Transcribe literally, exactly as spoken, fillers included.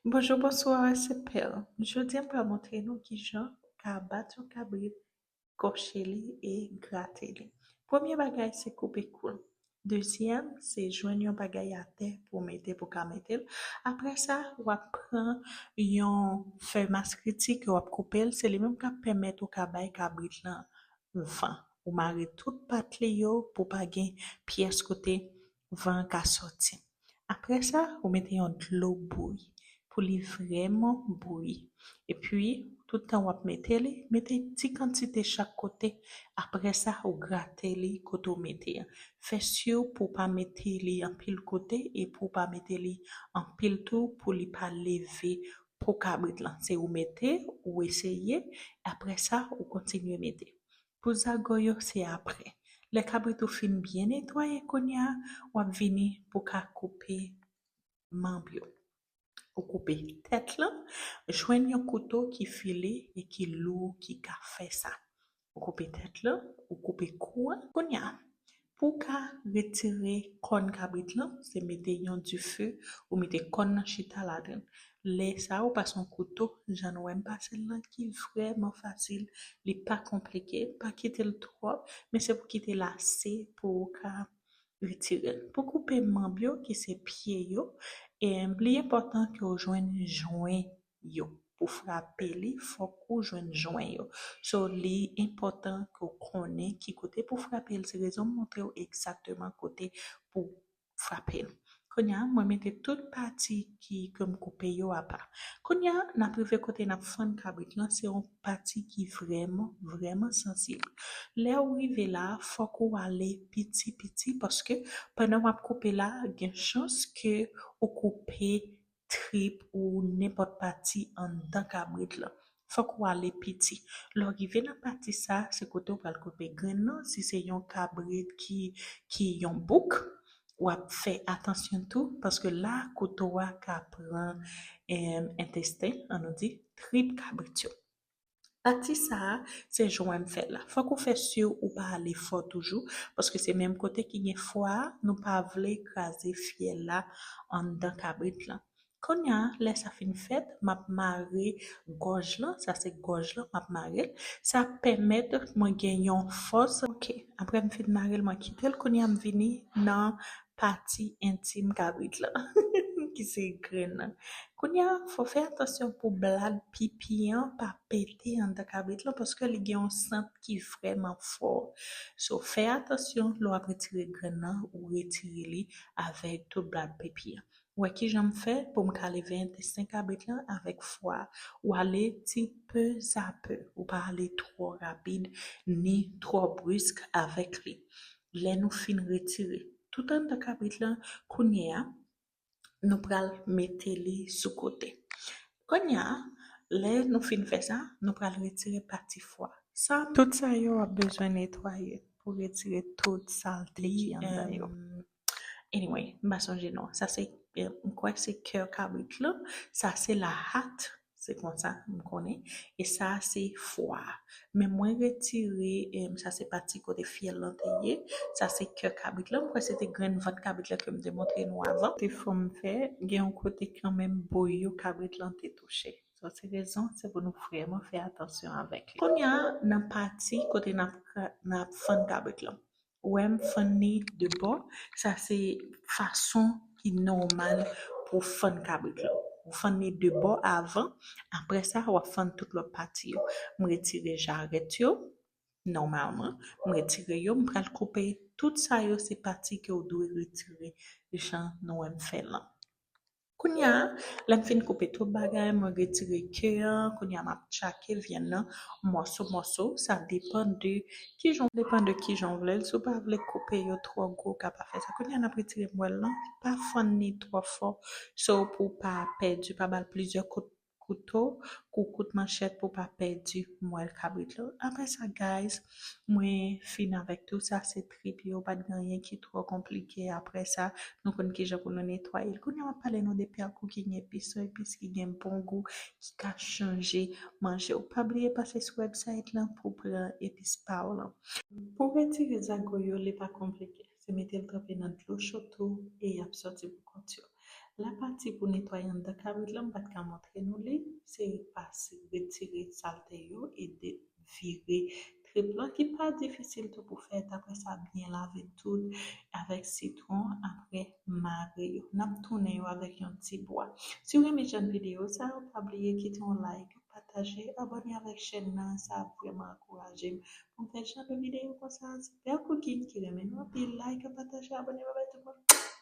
Bonjou, bonswa, se Pearl. Jodi a, m pral montre nou kijan ou ka bat yon kabrit, kòche li e grate li. Premye bagay, se koupe kou l. Dezyèm, se jwenn yon bagay atè pou w mete, pou w ka mete l. Apre sa, w ap pran yon fèy maskritik, w ap koupe l. Se li menm k ap pèmèt ou ka bay kabrit lan van. Ou mare tout pat li yo pou pa gen pyès kote van an ka sòti. Apre sa, ou mete yon dlo bouyi pou li vrèman bouyi. Epi, tout tan w ap mete li, mete ti kantite chak kote. Apre sa, ou grate li kote w mete a. Fè si pou w pa mete li anpil kote e pou w pa mete li anpil tou pou li pa leve po kabrit lan. Se ou mete, ou eseye, apre sa, ou kontinye mete. Pou zago yo, se apre. Lè kabrit ou fin byen netwaye kounye a, w ap vini pou ka koupe manb yo. Ou koupe tèt lan, jwenn yon kouto ki file e ki lou ki ka fè sa. Ou koupe tèt lan, ou koupe kou an. Kounye a, pou w ka retire kòn kabrit lan, se mete yon dife, ou mete kòn nan chita ladan l. Lè sa a, ou pase yon kouto, jan nou wè m pase l lan, ki vrèman fasil. Li pa konplike, pa kite l twòp, men se pou kite l ase pou w ka retire l. Pou koupe manb yo, ki se pye yo, e li enpòtan ke w jwenn jwen yo. Pou frape li, fòk ou jwenn jwen yo. So, li enpòtan ke w konnen ki kote pou frape l. Se rezon m montre w egzakteman kote pou frape l. Kounye a, mwen mete tout pati ki, ke m koupe yo apa. Kounye a, n ap rive kote n ap fann kabrit lan. Se yon pati ki vrèman, vrèman sansib. Lè ou rive la, fòk ou ale piti piti, paske pandan w ap koupe la, gen chans ke ou koupe trip ou nenpòt pati anndan kabrit lan. Fòk ou ale piti. Lè w rive nan pati sa, se kote w pral koupe grenn nan. Si se yon kabrit ki, ki yon bouk, w ap fè atansyon tou, paske la, kouto a ka pran, em, entesten, an nou di, trip kabrit yo. Pati sa a, se jan w wè m fè l la. Fòk ou fè si ou pa ale fò toujou, paske se menm kote ki gen fwa a, nou pa vle kraze fyèl la anndan kabrit lan. Kounye a, lè sa fin fèt, m ap mare gòj lan, sa se gòj lan, m ap mare l. Sa ap pèmèt mwen gen yon fòs. Ok, apre m fin mare l, mwen kite l. Kounye a, m vini nan pati entim kabrit lan, ki se grenn nan. Kounye a, fò fè atansyon pou blad pipi an pa pete anndan kabrit lan, paske li gen yon sant ki vrèman fò. So, fè atansyon lè w ap retire grenn nan, ou retire li avèk tout blad pipi an. Ou wè kijan m fè pou m ka leve entesten kabrit lan avèk fwa. Ou ale ti pezapè, ou pa ale twò rapid ni twò brisk avèk li. Lè nou fin retire tout anndan kabrit lan, kounye a, nou pral mete li sou kote. Kounye a, lè nou fin fè sa, nou pral retire pati fwa. Sa, tout sa yo w ap bezwen netwaye pou retire tout salte ki anndan yo. Em, anyway, m pa sonje non. Sa se, em, m kwè se kè kabrit lan. Sa se lahat. Se konsa m konnen. E sa se fwa. Men mwen retire, em, sa se pati kote fyèl lan te ye. Sa se kè kabrit lan. M kwè se te grenn vant kabrit lan ke m te montre nou avan. Te fò m fè, gen yon kote kanmenm boyo kabrit lan te touche. So, se rezon, se pou nou vrèman fè atansyon avèk li. Kounye a, nan pati kote n ap, n ap fann kabrit lan. Ou wè m fann li de bò, sa se fason ki nòmal pou fann kabrit lan. Ou fann li de bò avan, apre sa, w ap fann tout lòt pati yo. M retire jarèt yo, nòmalman. M retire yo, m pral koupe tout sa yo, se pati ke w dwe retire, jan nou wè m fè lan. Kounye a, lè m fin koupe tout bagay, mwen retire kè an, kounye a m ap tchake vyann nan mòso mòso, sa depann de kijan, depann de kijan w vle l. Si w pa vle koupe yo twò gwo, w ka pa fè sa. Kounye a n ap retire mwèl lan, pa fann ni twò fò, so pou w pa pèdi, pa ba l plizyè kout kouto, kou kout manchèt pou w pa pèdi mwèl kabrit lan. Apre sa, guys, mwen fin avèk tou sa, se trip yo, pa t gen anyen ki twò konplike. Apre sa, nou konn kijan pou nou netwaye l. Kounye a, m ap pale nou de Pearl Cooking Epis, yon epis ki gen bon gou, ki ka chanje manje w. Pa bliye pase sou website lan pou pran epis pa w lan. Pou retire zago yo, li pa konplike. Se mete l tranpe nan dlo cho tou e y ap sòti pou kont yo. Lapati pou netwaye anndan kabrit la, m pa t ka montre nou li, se pase, retire salte yo e de, vire trip lan ki pa difisil tou pou fèt. Apre sa, byen lave tout avèk sitwon, apre mare yo. N ap tounen yo avèk yon ti bwa. Si w renmen jan videyo sa yo, pa bliye kite yon like, pataje, abòne avèk chèn nan, sa ap vrèman ankouraje m pou m fè jan de videyo konsa. Se Belle Cooking ki renmen nou anpil. Like, pataje, abòne, babay tout moun.